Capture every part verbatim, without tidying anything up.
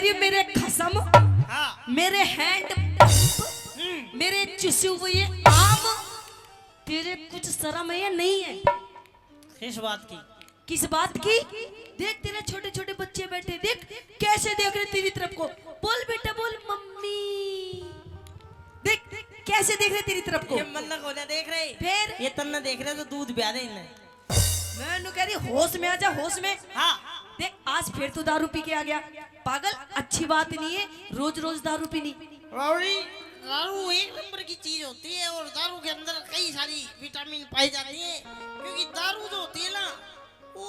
ये मेरे खसम, हाँ। मेरे हैंड पंप, हम्म। मेरे चुसे हुए आम, तेरे कुछ शर्म है या नहीं है? किस बात की? किस बात की? देख, तेरे छोटे छोटे बच्चे बैठे, देख कैसे देख रहे तेरी तरफ को। बोल बेटा, बोल मम्मी। देख कैसे देख रहे तेरी तरफ को। ये मन्ना को ना देख रहे। फिर? ये तन्ना देख रहे तो दूध ब्या दे इन्हें। मैं नु कह रही, होश में आ जा, होश में। हाँ। देख, आज फिर तू दारू पी के आ गया। पागल, अच्छी बात नहीं है रोज रोज दारू पीनी। बावली, दारू एक नंबर की चीज होती है और दारू के अंदर कई सारी विटामिन पाई जाती है, क्योंकि दारू जो होती है ना, वो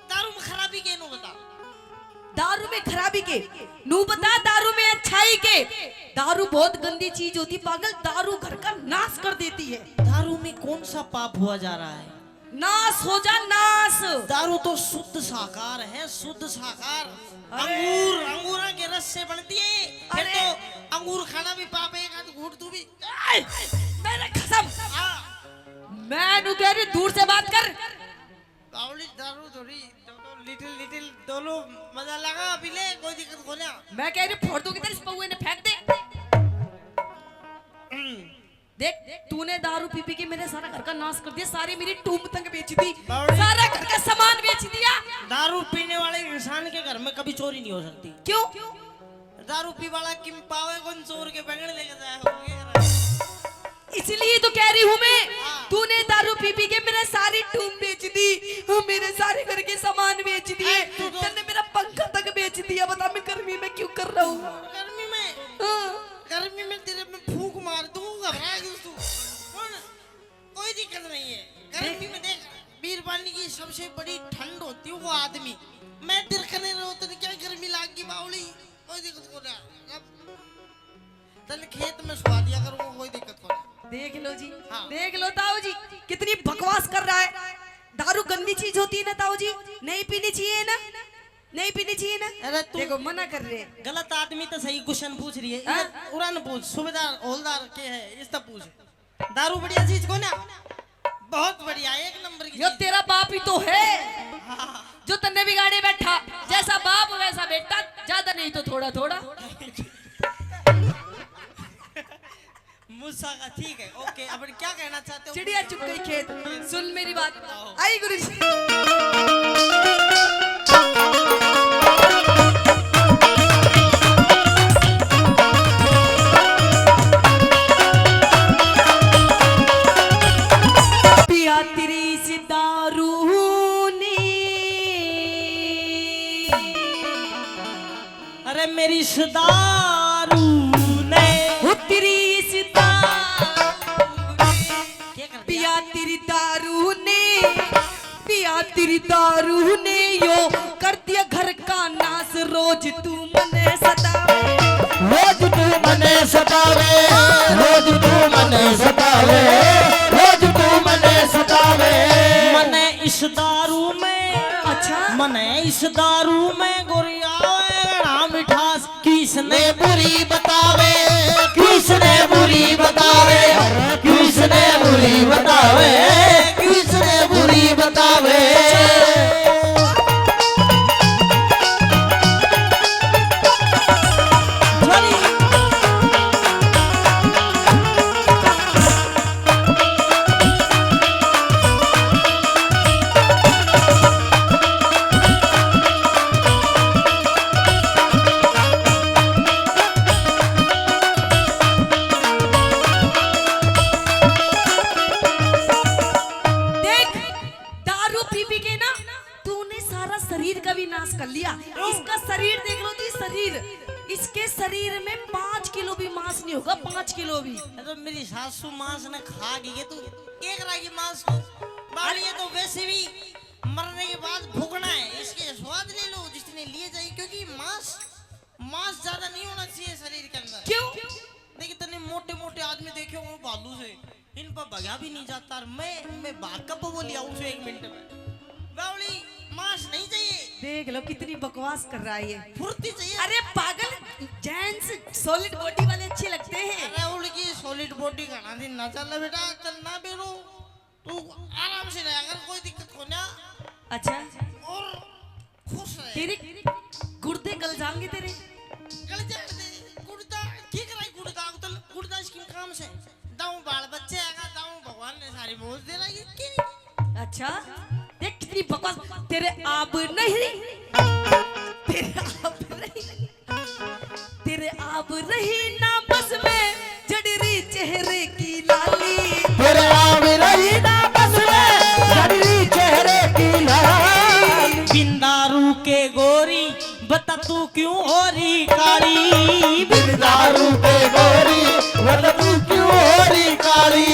दारू में खराबी के नु बता। दारू में खराबी के नु बता, दारू में अच्छाई के। दारू बहुत गंदी चीज होती पागल, दारू घर का नाश कर देती है। दारू में कौन सा पाप हुआ जा रहा है? नाश हो जा, नाश। दारू तो शुद्ध शाकाहार है, शुद्ध शाकाहार। अरे। अंगूर, अंगूरा के रस से बनती है। फिर अरे। तो अंगूर खाना भी पाप है, एक आध घूंट तू भी। ए, मेरे खसम। हाँ। मैं नु कह रही, दूर से बात कर। बावली दारू थोड़ी, दो, दो लिटिल, लिटिल, दो लो मजा लगा, अभी ले, कोई दिक्कत को ना। मैं कह रही, फोड़ दूंगी तेरे इस पौए ने, फेंक दे। हम्म। देख, तूने दारू पी पी के मेरे सारा घर का नाश कर दिया, सारी मेरी टूम तक बेच दी, बावली। सारा घर का सामान बेच दिया। दारू पीने वाले इंसान के घर में कभी चोरी नहीं हो सकती। क्यों? दारू पी वाला किम पावे कौन चोर के बैंगन लेके जाए हो, ये करा। इसलिए तो कह रही हूँ मैं, हाँ। तूने दारू पी पी के मेरा सारी टूम बेच दी, मेरे सारे घर के सामान बेच दिए, ए, तू तो तन्ने मेरा पंखा तक बेच दिया। बता मैं गर्मी में क्यों कर रहा हूँ? गर्मी में? हाँ। गर्मी में तेरे में फूंक मार दूँ, घबरा क्यों तू? कौन? कोई दिक्कत नहीं है। गर्मी देख। में देख, बीरबानी की सबसे बड़ी ठंड होती है वो आदमी। मैं तेरे कने रहो, तने क्या गर्मी लाग गई बावली? कोई दिक्कत को ना। अब तने खेत में सुवा दिया करूँगा, कोई दिक्कत को ना। देख लो जी, हाँ। देख लो ताऊ जी, कितनी बकवास कर रहा है। दारू गंदी चीज होती है ना ताऊ जी, नहीं पीनी चाहिए ना, नहीं पीनी चाहिए ना। अरे तू देखो, मना कर रहे हैं। गलत आदमी तो सही क्वेश्चन पूछ रही है। हाँ? इधर उड़ान पूछ, सूबेदार हवलदार के है, इस तक पूछ। दारू बढ़िया चीज को ना? बहुत बढ़िया, एक नंबर की यो चीज। तेरा बाप ही तो है, हाँ। जो तन्ने बिगाड़े बैठा। जैसा बाप वैसा बेटा, ज्यादा नहीं तो थोड़ा थोड़ा। मूसा का ठीक है, ओके। अब क्या कहना चाहते हो? चिड़िया चुग गई खेत। सुन मेरी बात। आओ। आई गुरु जी। पिया तेरी इस दारू ने। अरे मेरी इस दारू ने। हो तेरी इस दारू ने। क्या कर दिया? पिया तेरी दारू ने, पिया तेरी दारू ने यो कर दिया घर का नाश। रोज तू मने सतावे। रोज तू मने सतावे, रोज तू मने सतावे, रोज तू मने सतावे। मने इस दारू में, अच्छा। मने इस दारू में गोरिया घणा मिठास। किसने बुरी बतावे, किसने बुरी बतावे, किसने बुरी बतावे, किसने बुरी बतावे। देख, दारू पी पी के ना तूने सारा शरीर का भी नाश कर लिया। क्यों? इसका शरीर देख लो जी, शरीर, इसके शरीर में पाँच किलो भी मांस नहीं होगा, पाँच किलो भी। अरे मेरी सासू मांस ने खा गई है, तू क्या कराएगी मांस को? बावली, ये तो वैसे भी मरने के बाद भुगना है, इसके स्वाद ले लो जितने लिए जाए, क्योंकि मांस, मांस ज्यादा नहीं होना चाहिए शरीर के अंदर। क्यों? देखिए, इतने मोटे मोटे आदमी देखे होंगे भालू से, इन पर भगा भी नहीं जाता। और मैं, मैं भाग कब बोली आऊं से एक मिनट में। बावली, मांस नहीं चाहिए। देख लो कितनी बकवास कर रहा है ये। फुर्ती चाहिए। अरे पागल, जेंट्स सॉलिड बॉडी वाले अच्छे लगते हैं। अरे उनकी सॉलिड बॉडी घना दिन ना चल बेटा, चल ना बेरो। तू आराम से रहा कर, कोई दिक्कत को ना। अच्छा। और खुश रहे। तेरे गुर्दे गल जाएंगे तेरे। काम से। दाऊ बाल बच्चे आएगा, दाऊ भगवान ने सारी मौज दे लगी। अच्छा, देख कितनी बकवास। तेरे आब नहीं, तेरे आब नहीं, तेरे आब रही ना बस में, जड़ रही चेहरे की लाली। तेरे आब रही ना बस में, जड़ रही चेहरे की लाली। बिन दारू के गोरी, बता तू क्यों हो रही काली। बिन दारू के गोरी, बता तू क्यों हो रही काली।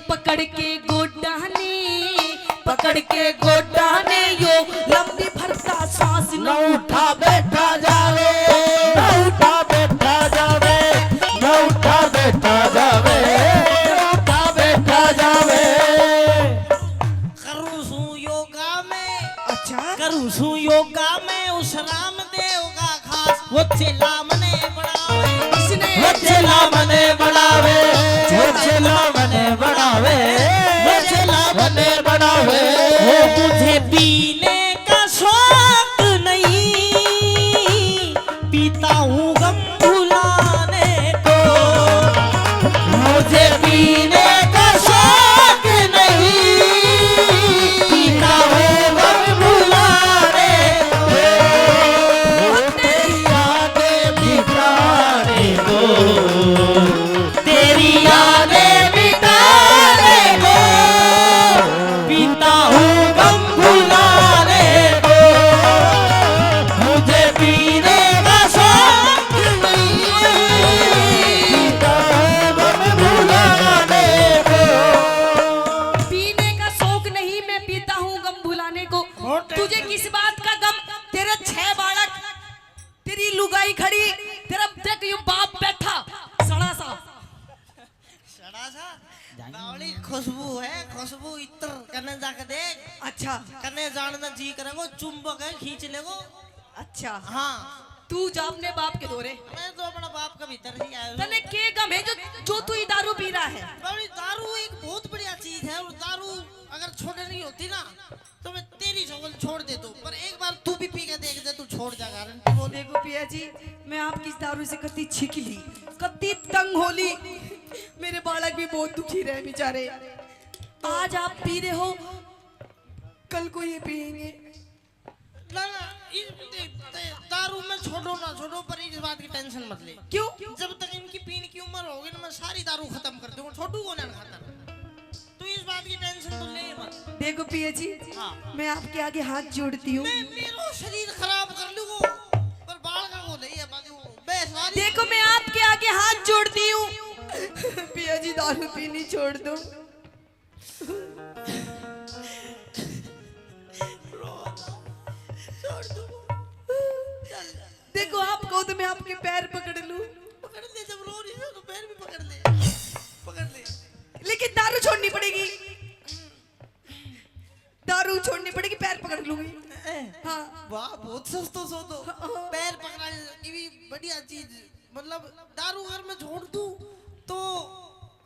पकड़ के गोडा ने, पकड़ के गोडा ने यो लंबी भरता सांस न न उठा बैठा जावे, न उठा बैठा जावे, न उठा बैठा जावे, न उठा बैठा जावे। करूँ सूं योगा में, अच्छा। करूँ सूं योगा में उस रामदेव का खास। वो चेला मने बनावे। किसने? वो चेला मने बनावे, वो चेला मने बनावे, वो चेला मने बनावे। वो मुझे पीने का शौक नहीं, पीता हूँ गम भुलाने को। मुझे पीने का शौक नहीं, पीता हूँ गम भुलाने को। तेरी यादें मिटाने को, तेरी यादें मिटाने को, पीता हूँ गम भुलाने को। मुझे पीने का शौक नहीं, पीता हूँ गम भुलाने को। पीने का शौक नहीं, मैं पीता हूँ गम भुलाने को। तुझे किस बात का गम? तेरे छह बालक, तेरी लुगाई खड़ी, तेरा देख यो बाप बैठा, सड़ा सा। सड़ा सा? बावली खुशबू है, खुशबू इत्र। कने जाके देख। अच्छा। कने जान ना जी करेगो, चुंबक है, खींच लेगो। अच्छा। हाँ। तू जा अपने बाप के धोरे। मैं तो अपना बाप का भीतर ही आया हूँ। तने के गम है जो, जो तू ये दारू पी रहा है? बावली, दारू एक बहुत बढ़िया चीज है, और दारू अगर छोड़े नहीं होती ना, तो मैं तेरी सगल छोड़ देता हूँ, पर एक बार तू भी पी के देख दे, तू छोड़ जा, गारंटी बोल। देखो पिया जी, मैं आपकी इस दारू से कत्ती छिक ली, कत्ती तंग हो ली। मेरे बालक भी बहुत दुखी रहे बेचारे। आज आप पी रहे हो, कल को ये पिएंगे। ना, ना, इस, दे, दे, दारू में छोड़ो ना छोड़ो, पर इस बात की टेंशन मत ले। क्यों? जब तक इनकी पीने की उम्र होगी ना, मैं सारी दारू खत्म कर दूंगा, छोड़ू को ना खातर। तू इस बात की टेंशन तो ले मत। देखो पिया जी, हाँ। मैं आपके आगे हाथ जोड़ती हूँ। मैं, मेरो शरीर खराब कर लूंगा, पर बालका को नहीं है बाजू। मैं सारी देखो, मैं आपके आगे हाथ जोड़ती हूँ। पिया जी, दारू पीनी छोड़ दो। छोड़ दो। चल। देखो, आप कहो तो मैं आपके पैर पकड़ लूं। पकड़ ले, जब रो रही है तो पैर भी पकड़ ले, पकड़ ले। लेकिन दारू छोड़नी पड़ेगी। दारू छोड़नी पड़ेगी, पैर पकड़ लूंगी। ए, हाँ। वाह, बहुत सस्तो सौदो। हाँ। पैर पकड़ा, ये भी बढ़िया चीज। मतलब, दारू अगर मैं छोड़ दूं तो,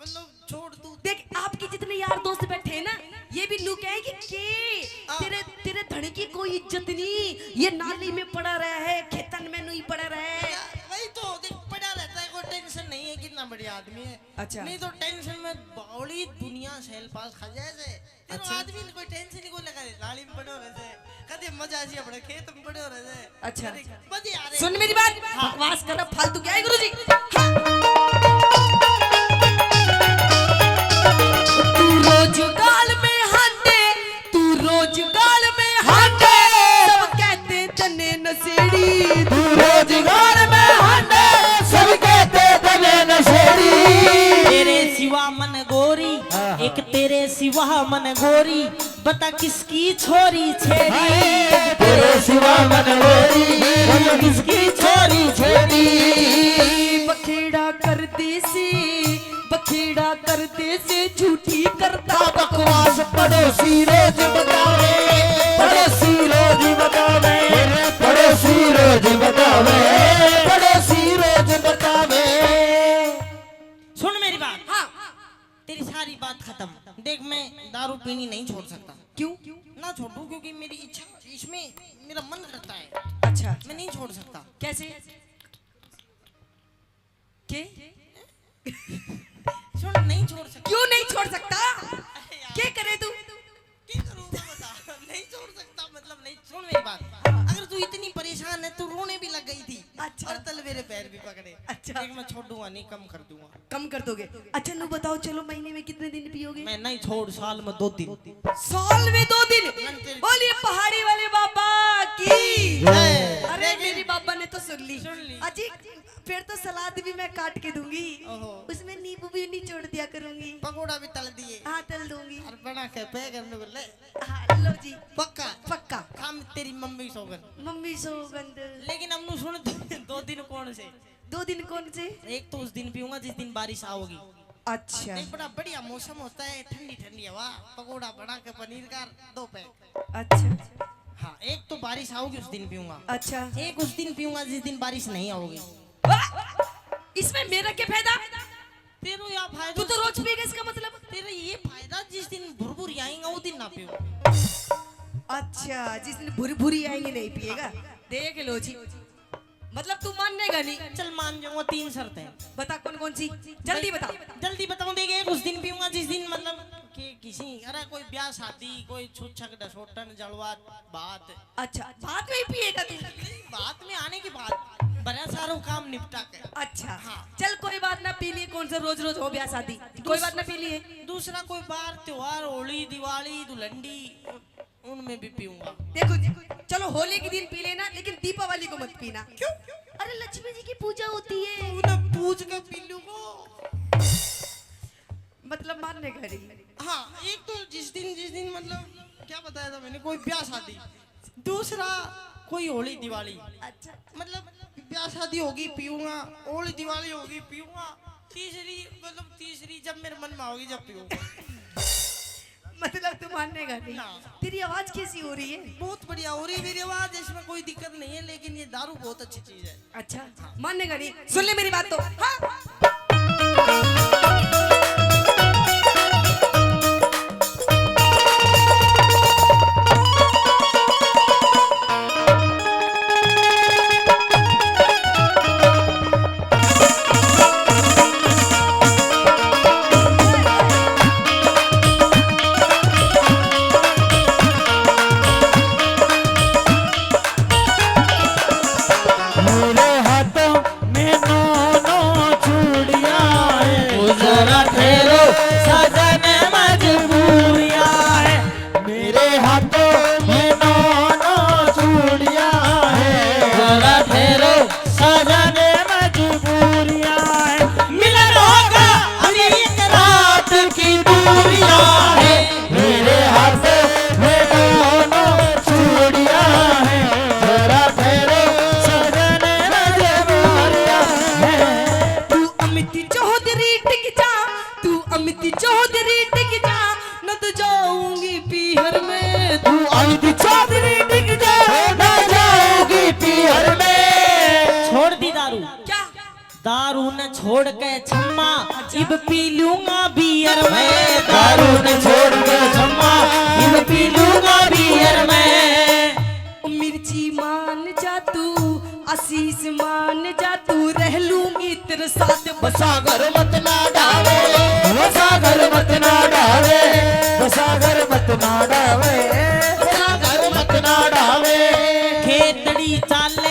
मतलब, छोड़ दूं। देख, आपके जितने यार दोस्त बैठे हैं ना, ये भी लोग कहेंगे कि आ। तेरे, तेरे धनी की कोई इज्जत नहीं, ये नाली में पड़ा रहा है, खेतन में नहीं पड़ा रहा है। वही तो, देख, पड़ा रहता है, कोई टेंशन नहीं है, कितना बढ़िया आदमी है। अच्छा। नहीं तो टेंशन में बावली दुनिया सैल पास खा जाए से। तेरा अच्छा। आदमी ने कोई टेंशन ही कोई लगा दे, नाली में पड़े हो रहे थे, कदे मजा जी अपने खेत में पड़े हो रहे थे। अच्छा। कदे मजे आ रहे। सुन मेरी बात, हाँ। बकवास कर रहा, फालतू क्या है गुरुजी? हाँ। तू रोज गाल में हांडे, तू रोज गाल में हांडे, सब कहते तने नशेड़ी। तू रोज गाल में हांडे, सब कहते तने नशेड़ी। तेरे सिवा मन गोरी, हाँ। एक तेरे सिवा मन गोरी, बता किसकी छोरी छेड़ी। हाय, तेरे सिवा मन गोरी, बता किसकी छोरी छेड़ी। बखेड़ा कर दी सी, बखेड़ा कर दे से झूठी करता बकवास। पड़ोसी रोज बतावे, पड़ोसी रोज बतावे, पड़ोसी रोज बतावे, पड़ोसी रोज बतावे। सुन मेरी बात। हाँ। तेरी सारी बात खत्म। देख, मैं दारू पीनी नहीं छोड़ सकता। क्यों? ना छोड़ू, क्योंकि मेरी इच्छा, इसमें मेरा मन करता है। अच्छा। मैं नहीं छोड़ सकता। कैसे? के? छोड़, नहीं छोड़ सकता। क्यों नहीं छोड़ सकता? अरे यार। क्या करे तू? क्या करूँ मैं बता? नहीं छोड़ सकता, मतलब, नहीं, सुन मेरी बात। अगर तू इतनी परेशान है, तू रोने भी लग गई थी। अच्छा। और तल मेरे पैर भी पकड़े। अच्छा। देख, मैं छोड़ूंगा नहीं, कम कर दूंगा। कम कर दोगे? अच्छा, नू बताओ, चलो, महीने में कितने दिन पियोगे? मैं नहीं छोड़, साल में दो दिन। साल में दो दिन? मैं तेरी बोलिए पहाड़ी वाले बाबा की। जय। अरे, लेकिन मेरी बाबा ने तो सुन ली। सुन ली। अजी, फिर तो सलाद भी मैं काट के दूंगी। ओहो। उसमें नींबू भी निचोड़ दिया करूंगी। पकौड़ा भी तल दिए। हाँ, तल दूंगी। और बना के पे करने को ले। हाँ, लो जी। पक्का? पक्का। हम तेरी मम्मी सौगंध। मम्मी सौगंध। लेकिन हमनू सुन, दो दिन कौन से? दो दिन कौन से? एक तो उस दिन पीऊंगा जिस दिन बारिश आओगी। अच्छा। एक बड़ा बढ़िया मौसम होता है, ठंडी ठंडी हवा, पकौड़ा बना के पनीर का, दो पैक। अच्छा। हाँ, एक तो बारिश आओगी उस दिन पीऊंगा। अच्छा। एक उस दिन पीऊंगा जिस दिन बारिश नहीं आओगी। वाह! इसमें मेरा क्या फायदा? तेरा या फायदा। तू तो रोज पिएगा, इसका मतलब? तेरा ये फायदा, जिस दिन भुरभुरी आएंगे, वो दिन ना पीऊंगा। अच्छा, जिस दिन भुरभुरी आएंगे, नहीं पिएगा। देख लो जी, मतलब तू मानेगा नहीं। चल, मान जाऊंगा, तीन शर्त है। बता, कौन कौन सी? जल्दी बता। जल्दी बताऊं, देख, एक उस दिन पीऊंगा जिस दिन, मतलब, कि किसी, अरे, कोई ब्याह शादी, कोई छूछक डसोटन जलवा बात। अच्छा, बाद में ही पिएगा तू? बाद में आने के बाद, बड़ा सारा काम निपटा के। अच्छा। हाँ। चल, कोई बात ना, पी लिए, कौन सा रोज रोज हो ब्याह शादी, कोई बात ना, पी लिए। दूसरा कोई बार त्योहार, होली, दिवाली, धुलंडी, उनमें भी पीऊंगा। देखो, चलो, होली के दिन पी लेना, लेकिन दीपावली को मत पीना। क्यों? अरे, लक्ष्मी जी की पूजा होती है। तो उन्हें पूज के पी लूंगा। मतलब, मानने का नहीं। हाँ, एक तो जिस दिन, जिस दिन, मतलब, क्या बताया था मैंने, कोई ब्याह शादी, दूसरा कोई होली दिवाली। अच्छा। मतलब, ब्याह शादी होगी, पीऊंगा, होली दिवाली होगी, पीऊंगा, तीसरी, मतलब, तीसरी जब मेरे मन में आओगी, जब पीऊंगा। मतलब, तू मानेगा नहीं। ना। तेरी आवाज कैसी हो रही है? बहुत बढ़िया हो रही है मेरी आवाज, इसमें कोई दिक्कत नहीं है, लेकिन ये दारू बहुत अच्छी चीज है। अच्छा, मानेगा नहीं। सुन ले मेरी बात तो। हाँ। मेरे हाथों में नौ नौ चूड़ियां हैं। जरा ठहरो, सजन, मजबूरियां हैं। मेरे हाथों में नौ नौ चूड़ियां हैं। जरा ठहरो, सजन, मजबूरियां हैं। मिलन होगा अभी एक रात की दूरियां हैं। मेरे हाथ में दोनों चूड़ियां हैं, जरा ठहरो, सजन, मजबूरियां हैं। तू अमित चौधरी टिक जा, तू अमित चौधरी टिक जा, न तो जाऊंगी पीहर में। तू अमित चौधरी टिक जा, न जाऊंगी पीहर में। छोड़ दी दारू। क्या? दारू न छोड़ के छम्मा, अच्छा। इब पी लूंगा बियर मैं। दारू न छोड़ के छम्मा, इब पी लूंगा बियर मैं। ओ मिर्ची मान जा तू, आशीष मान जा तू, रह लूंगी तेरे साथ। बसा घर मत ना डावे, बसा घर मत ना डावे, बसा घर मत ना डावे, बसा घर मत ना डावे। खेतड़ी चाले